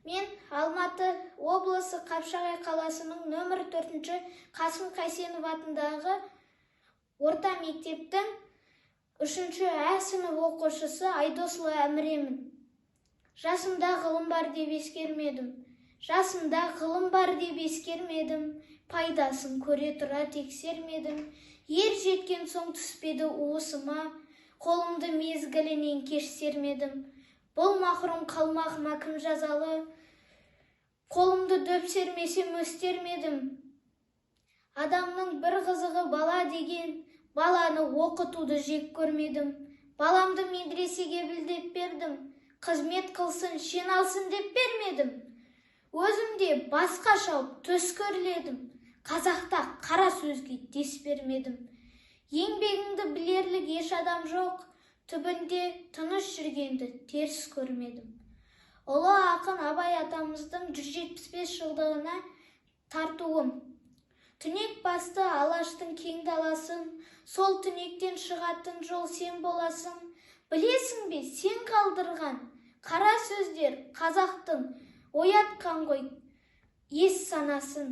Мен Алматы облысы Қапшағай қаласының нөмір 4-ші Қасым Қайсенов атындағы орта мектептің 3-ші ә сынып оқушысы Айдосұлы Әміремін. Жасымда ғылым бар деп ескермедім. Жасымда ғылым бар деп ескермедім. Пайдасын көре тұра тексермедім. Ер жеткен соң түспеді уысыма. Қолымды мезгілінен кеш сермедім. Бұл махрұм қалмағыма кім жазалы? Қолымды дөп сермесем өстермедім. Адамның бір қызығы бала деген, баланы оқытуды жек көрмедім. Баламды медресеге білдеп бердім. Қызмет қылсын, шен алсын деп бермедім. Өзім де басқа шауып төс көрледім. Қазақта қара сөзге дес бермедім. Еңбегіңді білерлік еш адам жоқ, түбінде тыныш жүргенді теріс көрмедім. Ұлы ақын Абай атамыздың 175 жылдығына тартуым. Түнек басты Алаштың кең даласын, сол түнектен шығатын жол сен боласың. Білесің бе, сен қалдырған қара сөздер қазақтың оятқан ғой ес санасын.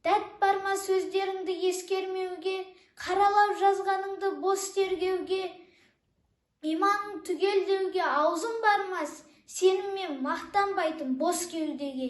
Дәт барма сөздеріңді ескермеуге, қаралап жазғаныңды бос тергеуге, иманың түгелдеуге аузым бармас, сенімен мақтанбайтын бос кеудеге.